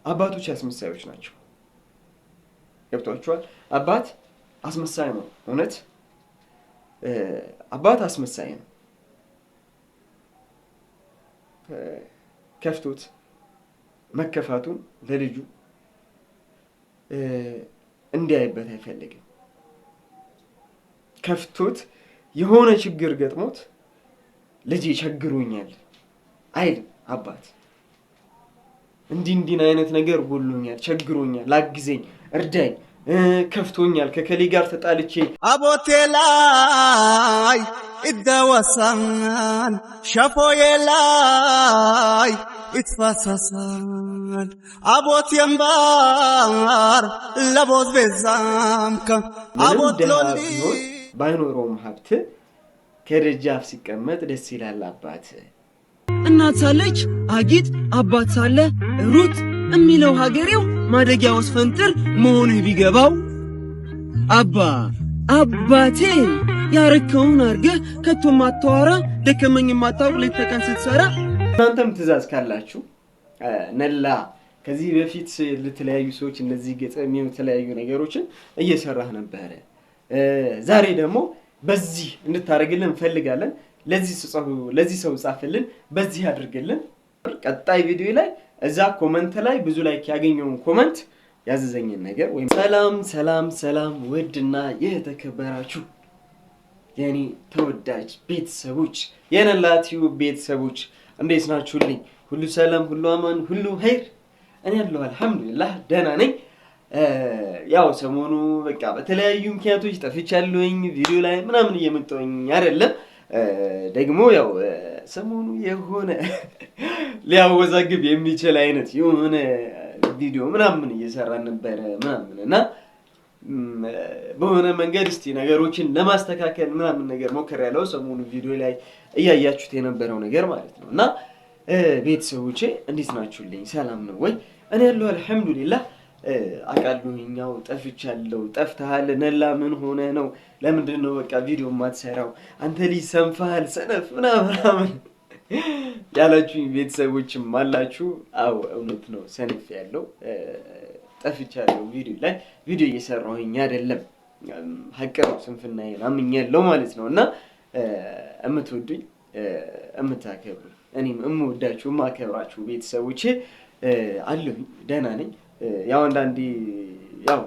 አባቶች አስመሳዮች ናቸው። ገብቷችኋል? አባት አስመሳይ ነው። እውነት አባት አስመሳይ ነው። ከፍቶት መከፋቱን ለልጁ እንዲያይበት አይፈልግም። ከፍቶት የሆነ ችግር ገጥሞት ልጄ ቸግሮኛል አይልም አባት። እንዲህ እንዲህ አይነት ነገር ጎሎኛል፣ ቸግሮኛል፣ ላግዘኝ፣ እርዳኝ፣ ከፍቶኛል፣ ከከሌ ጋር ተጣልቼ አቦቴ ላይ ይደወሳል፣ ሸፎዬ ላይ ይትፈሰሳል። አቦት የምባር ለቦዝ ቤዛምከ ምንም አቦት ድሃ ሎሊ ቢሆን ባይኖረውም ሀብት ከደጃፍ ሲቀመጥ ደስ ይላል አባት። እናት ሳለች አጊጥ፣ አባት ሳለ ሩጥ የሚለው ሀገሬው ማደጊያ ወስፈንጥር መሆንህ ቢገባው፣ አባ አባቴ ያረከውን አርገህ ከቶ ማታወራ፣ ደከመኝ የማታውቅ ሌት ተቀን ስትሰራ። እናንተም ትዕዛዝ ካላችሁ፣ ነላ ከዚህ በፊት ለተለያዩ ሰዎች እንደዚህ ገጠም የተለያዩ ነገሮችን እየሰራህ ነበረ። ዛሬ ደግሞ በዚህ እንድታደርግልን እንፈልጋለን። ለዚህ ሰው ጻፍልን፣ በዚህ አድርግልን። ቀጣይ ቪዲዮ ላይ እዛ comment ላይ ብዙ like ያገኘውን comment ያዘዘኝን ነገር ወይም ሰላም ሰላም ሰላም፣ ውድና የተከበራችሁ የኔ ተወዳጅ ቤተሰቦች፣ የነላ ቲዩብ ቤተሰቦች፣ እንዴት ናችሁልኝ? ሁሉ ሰላም፣ ሁሉ አማን፣ ሁሉ ኸይር። እኔ ያለሁ አልሐምዱሊላህ ደህና ነኝ። ያው ሰሞኑ በቃ በተለያዩ ምክንያቶች ጠፍቻለሁኝ፣ ቪዲዮ ላይ ምናምን እየመጣሁኝ አይደለም። ደግሞ ያው ሰሞኑ የሆነ ሊያወዛግብ የሚችል አይነት የሆነ ቪዲዮ ምናምን እየሰራን ነበረ ምናምን እና በሆነ መንገድ እስቲ ነገሮችን ለማስተካከል ምናምን ነገር ሞክሬያለሁ። ሰሞኑ ቪዲዮ ላይ እያያችሁት የነበረው ነገር ማለት ነው። እና ቤተሰቦቼ እንዴት ናችሁልኝ? ሰላም ነው ወይ? እኔ ያለሁ አልሐምዱሊላህ። አውቃለሁኝ ያው ጠፍቻለሁ። ጠፍተሃል ነላ፣ ምን ሆነ ነው? ለምንድን ነው በቃ ቪዲዮ የማትሰራው? አንተ ልጅ ሰንፈሃል፣ ሰነፍ ምናምን ምናምን ያላችሁኝ ቤተሰቦችም አላችሁ። አዎ እውነት ነው፣ ሰንፍ ያለው ጠፍቻለሁ። ቪዲዮ ላይ ቪዲዮ እየሰራሁኝ አይደለም። ሀቅ ነው፣ ስንፍናዬን አምኛለሁ ማለት ነው። እና የምትወዱኝ፣ የምታከብሩ፣ እኔም የምወዳችሁ የማከብራችሁ ቤተሰቦቼ አለሁኝ፣ ደህና ነኝ። ያው አንዳንዴ ያው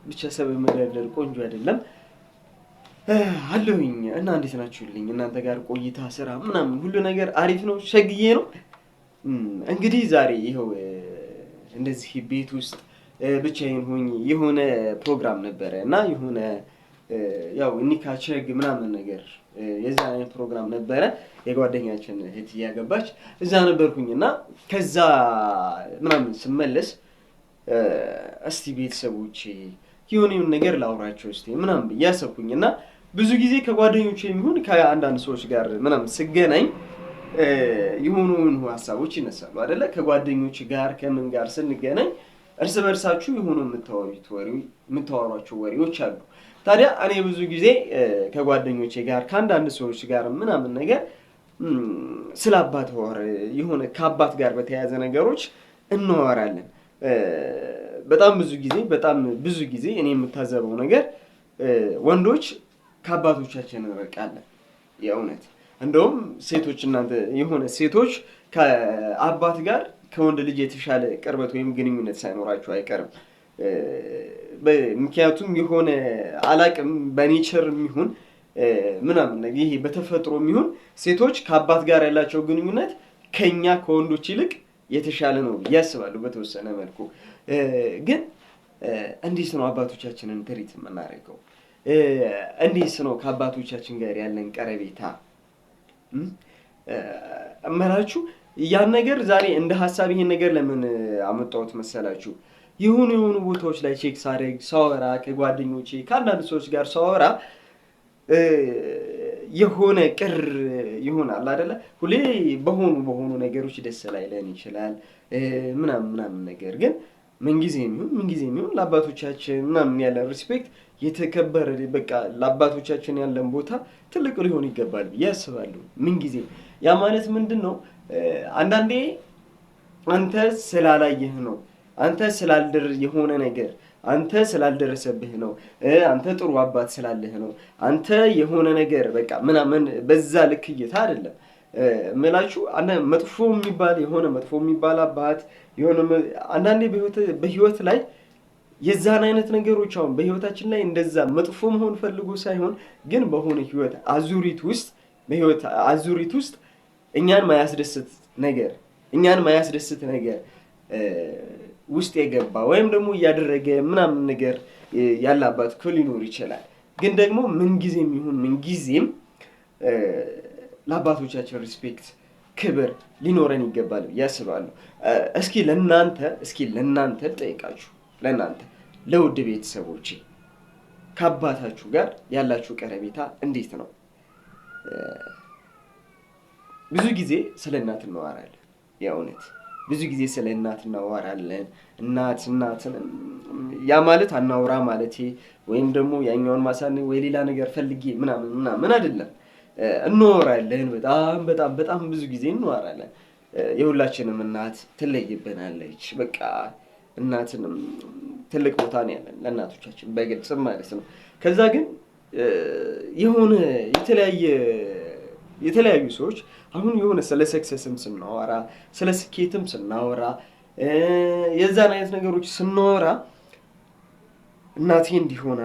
ብቻ ሰበብ መደርደር ቆንጆ አይደለም። አለሁኝ እና እንዴት ናችሁልኝ? እናንተ ጋር ቆይታ፣ ስራ ምናምን ሁሉ ነገር አሪፍ ነው፣ ሸግዬ ነው። እንግዲህ ዛሬ ይኸው እንደዚህ ቤት ውስጥ ብቻዬን ሆኜ የሆነ ፕሮግራም ነበረ እና የሆነ ያው ኒካ ቸግ ምናምን ነገር የዛ አይነት ፕሮግራም ነበረ። የጓደኛችን እህት እያገባች እዛ ነበርኩኝ እና ከዛ ምናምን ስመለስ እስቲ ቤተሰቦቼ የሆነ የሆነ ነገር ላውራቸው እስቲ ምናምን ብዬ አሰብኩኝ። እና ብዙ ጊዜ ከጓደኞቼ የሚሆን ከአንዳንድ ሰዎች ጋር ምናምን ስገናኝ የሆኑ የሆኑ ሀሳቦች ይነሳሉ አይደለ? ከጓደኞች ጋር ከምን ጋር ስንገናኝ እርስ በእርሳችሁ የሆኑ የምታወሯቸው ወሬዎች አሉ። ታዲያ እኔ ብዙ ጊዜ ከጓደኞቼ ጋር ከአንዳንድ ሰዎች ጋር ምናምን ነገር ስለ አባት ወር የሆነ ከአባት ጋር በተያያዘ ነገሮች እናወራለን። በጣም ብዙ ጊዜ እኔ የምታዘበው ነገር ወንዶች ከአባቶቻችን እንርቃለን። የእውነት እንደውም ሴቶች እናንተ የሆነ ሴቶች ከአባት ጋር ከወንድ ልጅ የተሻለ ቅርበት ወይም ግንኙነት ሳይኖራቸው አይቀርም። ምክንያቱም የሆነ አላቅም በ nature የሚሆን ምናምን ነገር ይሄ በተፈጥሮ የሚሆን ሴቶች ከአባት ጋር ያላቸው ግንኙነት ከኛ ከወንዶች ይልቅ የተሻለ ነው ብዬ አስባለሁ በተወሰነ መልኩ። ግን እንዴት ነው አባቶቻችንን treat የምናደርገው? እንዴት ነው ከአባቶቻችን ጋር ያለን ቀረቤታ? እመላችሁ ያን ነገር ዛሬ እንደ ሀሳብ ይሄን ነገር ለምን አመጣሁት መሰላችሁ? የሆኑ የሆኑ ቦታዎች ላይ check ሳደርግ፣ ሳወራ፣ ከጓደኞቼ ከአንዳንድ ሰዎች ጋር ሳወራ የሆነ ቅር ይሆናል አይደለ? ሁሌ በሆኑ በሆኑ ነገሮች ደስ ላይለን ይችላል ምናምን ምናምን ነገር፣ ግን ምንጊዜም ይሁን ለአባቶቻችን ምናምን ያለን respect የተከበረ፣ በቃ ለአባቶቻችን ያለን ቦታ ትልቅ ሊሆን ይገባል ብዬ አስባለሁ። ምንጊዜም ያ ማለት ምንድን ነው? አንዳንዴ አንተ ስላላየህ ነው፣ አንተ ስላልደር የሆነ ነገር አንተ ስላልደረሰብህ ነው፣ አንተ ጥሩ አባት ስላለህ ነው፣ አንተ የሆነ ነገር በቃ ምናምን በዛ ልክ እይታ አይደለም ምላችሁ። መጥፎ የሚባል የሆነ መጥፎ የሚባል አባት የሆነ አንዳንዴ በህይወት ላይ የዛን አይነት ነገሮች አሁን በህይወታችን ላይ እንደዛ መጥፎ መሆን ፈልጎ ሳይሆን ግን በሆነ ህይወት አዙሪት ውስጥ በህይወት አዙሪት ውስጥ እኛን ማያስደስት ነገር እኛን ማያስደስት ነገር ውስጥ የገባ ወይም ደግሞ እያደረገ ምናምን ነገር ያለ አባት እኮ ሊኖር ይችላል። ግን ደግሞ ምንጊዜም ይሁን ምንጊዜም ለአባቶቻችን respect ክብር ሊኖረን ይገባል ብዬ አስባለሁ። እስኪ ለእናንተ ልጠይቃችሁ፣ ለእናንተ ለውድ ቤተሰቦቼ ከአባታችሁ ጋር ያላችሁ ቀረቤታ እንዴት ነው? ብዙ ጊዜ ስለ እናት እናወራለን። የእውነት ብዙ ጊዜ ስለ እናት እናወራለን። እናት እናትን ያ ማለት አናውራ ማለቴ ወይም ደግሞ ያኛውን ማሳነ ወይ ሌላ ነገር ፈልጌ ምናምን ምናምን አይደለም። እናወራለን፣ በጣም በጣም በጣም ብዙ ጊዜ እናወራለን። የሁላችንም እናት ትለይብናለች። በቃ እናትንም ትልቅ ቦታ ነው ያለን ለእናቶቻችን በግልጽም ማለት ነው። ከዛ ግን የሆነ የተለያዩ ሰዎች አሁን የሆነ ስለ success ም ስናወራ፣ ስለ ስኬትም ስናወራ፣ የዛን አይነት ነገሮች ስናወራ እናቴ እንዲሆና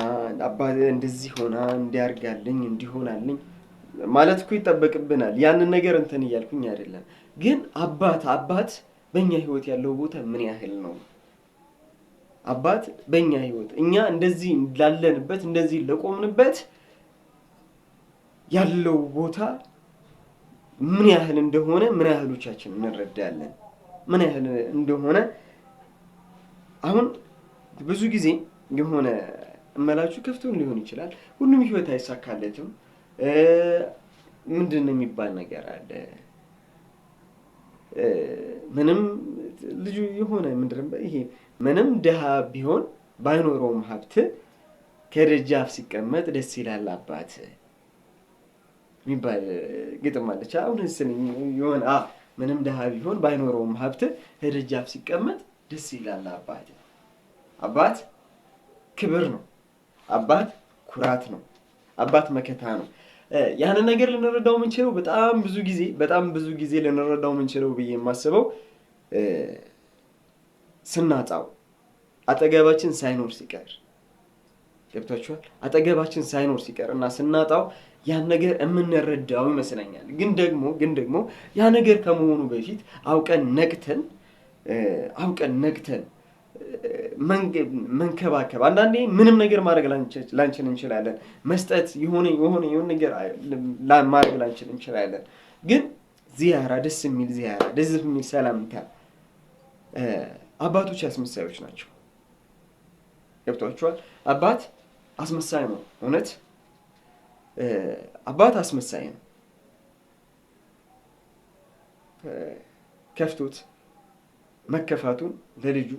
አባቴ እንደዚህ ሆና እንዲያርጋልኝ እንዲሆናልኝ ማለት እኮ ይጠበቅብናል። ያንን ነገር እንትን እያልኩኝ አይደለም፣ ግን አባት በእኛ ህይወት ያለው ቦታ ምን ያህል ነው? አባት በእኛ ህይወት እኛ እንደዚህ ላለንበት እንደዚህ ለቆምንበት ያለው ቦታ ምን ያህል እንደሆነ ምን ያህሎቻችን እንረዳለን? ምን ያህል እንደሆነ አሁን ብዙ ጊዜ የሆነ እመላችሁ ከፍቶን ሊሆን ይችላል። ሁሉም ህይወት አይሳካለትም። ምንድን ነው የሚባል ነገር አለ። ምንም ልጁ የሆነ ምንድን ነው ይሄ ምንም ድሃ ቢሆን ባይኖረውም ሀብት ከደጃፍ ሲቀመጥ ደስ ይላል አባት የሚባል ግጥም አለች። አሁን የሆነ ምንም ድሃ ቢሆን ባይኖረውም ሀብት ከደጃፍ ሲቀመጥ ደስ ይላል አባት። አባት ክብር ነው። አባት ኩራት ነው። አባት መከታ ነው። ያንን ነገር ልንረዳው የምንችለው በጣም ብዙ ጊዜ ልንረዳው የምንችለው ብዬ የማስበው ስናጣው፣ አጠገባችን ሳይኖር ሲቀር፣ ገብቷችኋል? አጠገባችን ሳይኖር ሲቀር እና ስናጣው ያን ነገር የምንረዳው ይመስለኛል። ግን ደግሞ ያ ነገር ከመሆኑ በፊት አውቀን ነቅተን መንከባከብ፣ አንዳንዴ ምንም ነገር ማድረግ ላንችል እንችላለን። መስጠት የሆነ ነገር ማድረግ ላንችል እንችላለን። ግን ዚያራ፣ ደስ የሚል ዚያራ፣ ደስ የሚል ሰላምታ። አባቶች አስመሳዮች ናቸው። ገብቷችኋል? አባት አስመሳይ ነው። እውነት አባት አስመሳይ ነው። ከፍቶት መከፋቱን ለልጁ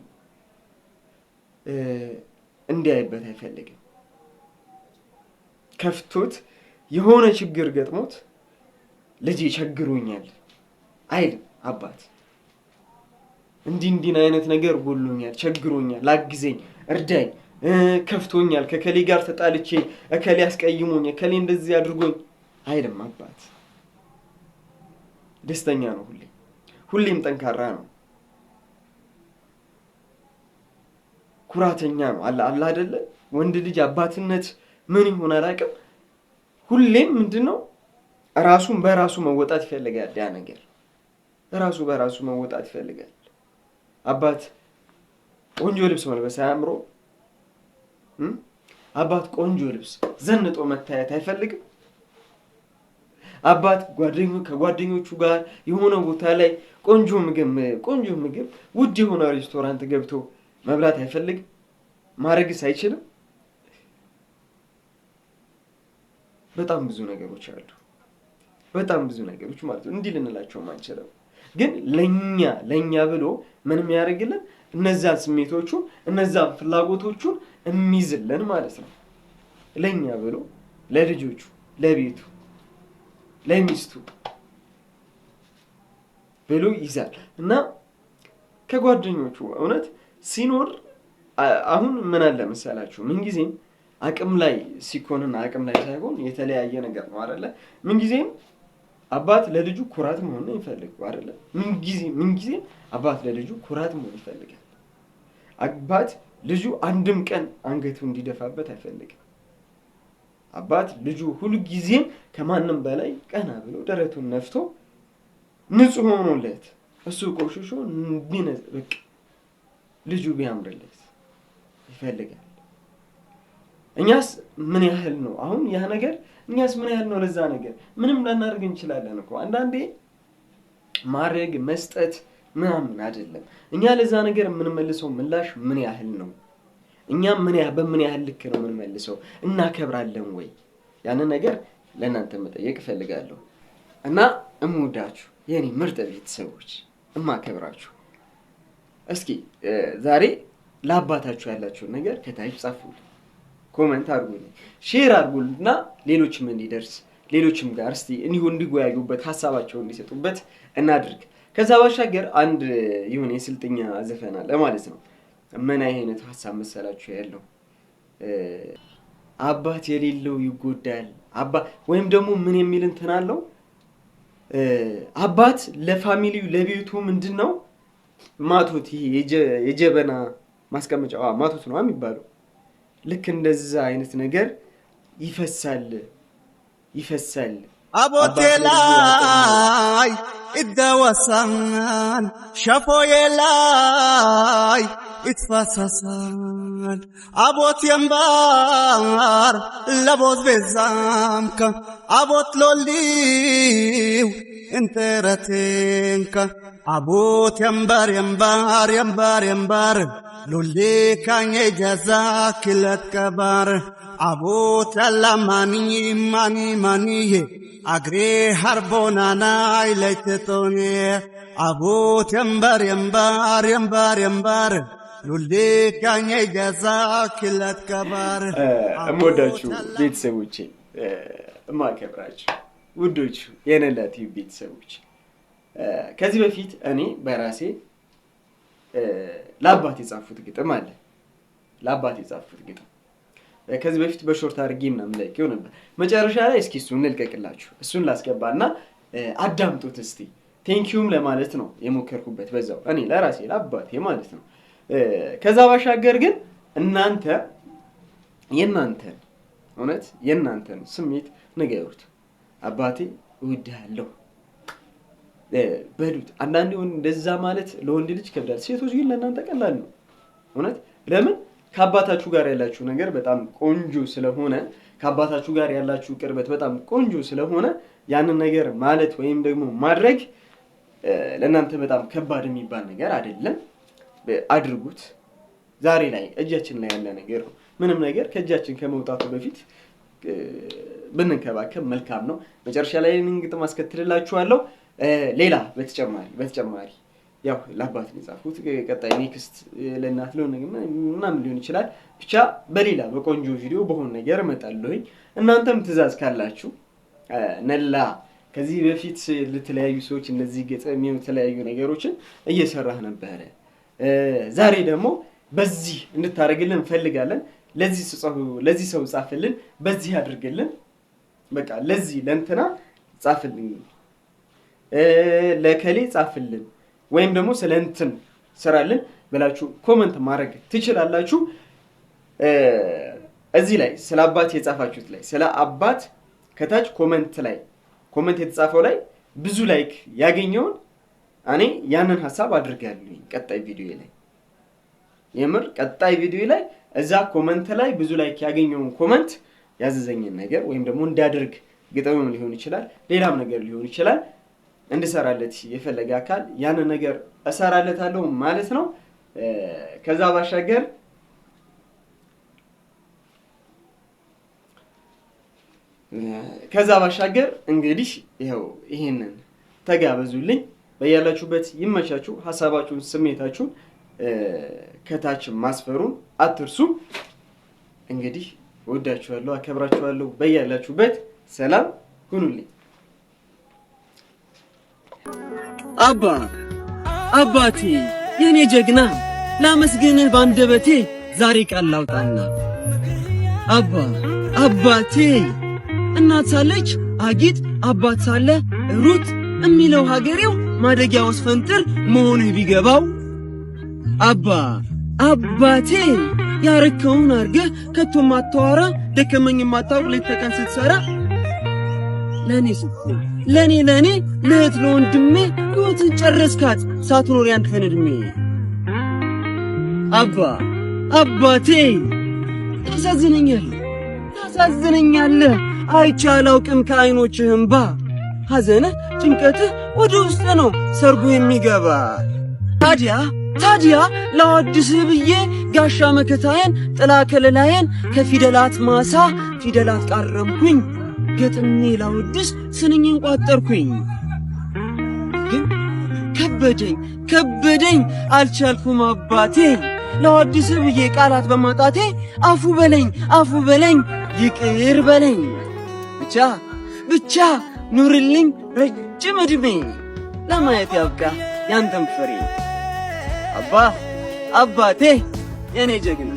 እንዲያይበት አይፈልግም። ከፍቶት የሆነ ችግር ገጥሞት ልጄ ቸግሮኛል አይልም። አባት እንዲህ እንዲህ አይነት ነገር ጎሎኛል፣ ቸግሮኛል፣ አግዘኝ፣ እርዳኝ፣ ከፍቶኛል፣ ከከሌ ጋር ተጣልቼ፣ እከሌ አስቀይሞኝ፣ እከሌ እንደዚህ አድርጎኝ አይልም። አባት ደስተኛ ነው ሁሌ፣ ሁሌም ጠንካራ ነው፣ ኩራተኛ ነው። አለ አለ አይደለ? ወንድ ልጅ አባትነት ምን ይሆን አላውቅም። ሁሌም ምንድን ነው ራሱን በራሱ መወጣት ይፈልጋል። ያ ነገር ራሱ በራሱ መወጣት ይፈልጋል። አባት ቆንጆ ልብስ መልበስ አያምሮ? አባት ቆንጆ ልብስ ዘንጦ መታየት አይፈልግም? አባት ከጓደኞቹ ጋር የሆነ ቦታ ላይ ቆንጆ ምግብ ውድ የሆነ ሬስቶራንት ገብቶ መብላት አይፈልግም? ማድረግስ አይችልም? በጣም ብዙ ነገሮች አሉ። በጣም ብዙ ነገሮች ማለት ነው። እንዲህ ልንላቸውም አንችልም። ግን ለኛ ብሎ ምን የሚያደርግልን እነዛን ስሜቶቹን እነዛን ፍላጎቶቹን የሚይዝልን ማለት ነው። ለኛ ብሎ ለልጆቹ፣ ለቤቱ፣ ለሚስቱ ብሎ ይይዛል እና ከጓደኞቹ እውነት ሲኖር አሁን ምን አለ መሰላችሁ፣ ምንጊዜም አቅም ላይ ሲኮንና አቅም ላይ ሳይሆን የተለያየ ነገር ነው አይደለ? ምንጊዜም አባት ለልጁ ኩራት መሆን ነው የሚፈልገው አይደለ? ምንጊዜም አባት ለልጁ ኩራት መሆን ይፈልጋል። አባት ልጁ አንድም ቀን አንገቱ እንዲደፋበት አይፈልግም። አባት ልጁ ሁልጊዜም ከማንም በላይ ቀና ብሎ ደረቱን ነፍቶ ንጹህ ሆኖለት እሱ ቆሽሾ በቃ ልጁ ቢያምርለት ይፈልጋል። እኛስ ምን ያህል ነው አሁን ያ ነገር? እኛስ ምን ያህል ነው ለዛ ነገር? ምንም ላናደርግ እንችላለን እኮ አንዳንዴ። ማድረግ መስጠት ምናምን አይደለም። እኛ ለዛ ነገር የምንመልሰው ምላሽ ምን ያህል ነው? እኛ ምን ያህል በምን ያህል ልክ ነው የምንመልሰው? እናከብራለን ወይ? ያንን ነገር ለእናንተ መጠየቅ እፈልጋለሁ። እና እምወዳችሁ የኔ ምርጥ ቤተሰቦች፣ እማከብራችሁ፣ እስኪ ዛሬ ለአባታችሁ ያላችሁን ነገር ከታች ጻፉልኝ፣ comment አድርጉልኝ፣ share አድርጉልና ሌሎችም እንዲደርስ፣ ሌሎችም ጋር እስቲ እንዲሁ እንዲወያዩበት፣ ሀሳባቸውን እንዲሰጡበት እናድርግ። ከዛ ባሻገር አንድ የሆነ የስልጥኛ ዘፈን አለ ማለት ነው። ምን አይነት ሀሳብ መሰላችሁ ያለው? አባት የሌለው ይጎዳል። አባ ወይም ደግሞ ምን የሚል እንትን አለው? አባት ለ family ው ለቤቱ ምንድን ነው ማቶት፣ ይሄ የጀበና ማስቀመጫ ማቶት ነው የሚባለው። ልክ እንደዛ አይነት ነገር ይፈሳል ይፈሳል። አቦቴ ላይ ይደወሳል፣ ሸፎዬ ላይ ይትፈሰሳል። አቦት የምባር ለቦዝ ቤዛምከ አቦት ሎሊው እንተረቴንከ አቦት የምበር የምባር የምበር የምበር ሎሊ ካኘ ጀዛ ክለት ቀባር አቦት ያላማኒ ማኒ ማኒዬ አግሬ ሃርቦናና ይለይትጦኔ አቦት የምበር የምባር የምበር የምበር ሉሊ ካኘ ጀዛ ክለት ቀባር። እምወዳችሁ ቤተሰቦቼ፣ እማከብራችሁ ውዶቹ የነላ ቲቪ ቤተሰቦች፣ ከዚህ በፊት እኔ በራሴ ለአባት የጻፍኩት ግጥም አለ። ለአባት የጻፍኩት ግጥም ከዚህ በፊት በ short አድርጌ ምናምን ለቅቄው ነበር። መጨረሻ ላይ እስኪ እሱን ልልቀቅላችሁ፣ እሱን ላስገባና አዳምጡት እስቲ። Thank you ም ለማለት ነው የሞከርኩበት በዛው እኔ ለራሴ ለአባቴ ማለት ነው። ከዛ ባሻገር ግን እናንተ የእናንተን እውነት የእናንተን ስሜት ንገሩት። አባቴ እወድሃለሁ በሉት። አንዳንዴ እንደዛ ማለት ለወንድ ልጅ ይከብዳል። ሴቶች ግን ለእናንተ ቀላል ነው። እውነት ለምን? ከአባታችሁ ጋር ያላችሁ ነገር በጣም ቆንጆ ስለሆነ፣ ከአባታችሁ ጋር ያላችሁ ቅርበት በጣም ቆንጆ ስለሆነ ያንን ነገር ማለት ወይም ደግሞ ማድረግ ለእናንተ በጣም ከባድ የሚባል ነገር አይደለም። አድርጉት። ዛሬ ላይ እጃችን ላይ ያለ ነገር ነው። ምንም ነገር ከእጃችን ከመውጣቱ በፊት ብንንከባከብ መልካም ነው። መጨረሻ ላይ ይህንን ግጥም አስከትልላችኋለሁ። ሌላ በተጨማሪ ያው ለአባት ነው የጻፍኩት። ቀጣይ next ለእናት ሊሆን ምናምን ሊሆን ይችላል። ብቻ በሌላ በቆንጆ ቪዲዮ በሆነ ነገር እመጣለሁኝ። እናንተም ትዕዛዝ ካላችሁ ነላ ከዚህ በፊት ለተለያዩ ሰዎች እንደዚህ ግጥም የተለያዩ ነገሮችን እየሰራህ ነበረ፣ ዛሬ ደግሞ በዚህ እንድታደርግልን እንፈልጋለን፣ ለዚህ ሰው ጻፍልን፣ በዚህ አድርግልን፣ በቃ ለዚህ ለእንትና ጻፍልን፣ ለከሌ ጻፍልን ወይም ደግሞ ስለ እንትን ስራልን ብላችሁ comment ማድረግ ትችላላችሁ። እዚህ ላይ ስለ አባት የጻፋችሁት ላይ፣ ስለ አባት ከታች comment ላይ comment የተጻፈው ላይ ብዙ like ያገኘውን እኔ ያንን ሀሳብ አድርጋለሁ ቀጣይ ቪዲዮ ላይ። የምር ቀጣይ ቪዲዮ ላይ እዛ comment ላይ ብዙ like ያገኘውን comment ያዘዘኝን ነገር ወይም ደግሞ እንዳደርግ ግጥምም ሊሆን ይችላል፣ ሌላም ነገር ሊሆን ይችላል፣ እንድሰራለት የፈለገ አካል ያንን ነገር እሰራለታለሁ ማለት ነው። ከዛ ባሻገር እንግዲህ ይኸው ይሄንን ተጋበዙልኝ። በያላችሁበት ይመቻችሁ። ሀሳባችሁን፣ ስሜታችሁን ከታች ማስፈሩን አትርሱ። እንግዲህ እወዳችኋለሁ፣ አከብራችኋለሁ። በያላችሁበት ሰላም ሁኑልኝ። አባ አባቴ። የኔ ጀግና ላመስግንህ ባንደበቴ ዛሬ ቃል ላውጣና አባ አባቴ እናት ሳለች አጊጥ አባት ሳለ ሩጥ የሚለው ሀገሬው ማደጊያ ወስፈንጥር መሆኑ ቢገባው አባ አባቴ ያረከውን አርገህ ከቶ ማታወራ ደከመኝ ማታውቅ ሌት ተቀን ስትሰራ ለኔ ስትል ለኔ ለኔ ለእህት ለወንድሜ ሕይወትን ጨረስካት ሳትኖር ያንተን ዕድሜ። አባ አባቴ ታሳዝነኛለህ ታሳዝነኛለህ አይቼ አላውቅም ከዓይኖችህ እምባ ሐዘንህ ጭንቀትህ ወደ ውስጥ ነው ሰርጎ የሚገባ። ታዲያ ታዲያ ላወድስህ ብዬ ጋሻ መከታዬን ጥላ ከለላዬን ከፊደላት ማሳ ፊደላት ቃረምኩኝ ገጥሜ ላወድስ ስንኝን ቋጠርኩኝ። ግን ከበደኝ ከበደኝ አልቻልኩም አባቴ ላወድስህ ብዬ ቃላት በማጣቴ አፉ በለኝ አፉ በለኝ ይቅር በለኝ ብቻ ብቻ ኑርልኝ ረጅም ዕድሜ ለማየት ያብቃ ያንተን ፍሬ። አባ አባቴ የኔ ጀግና።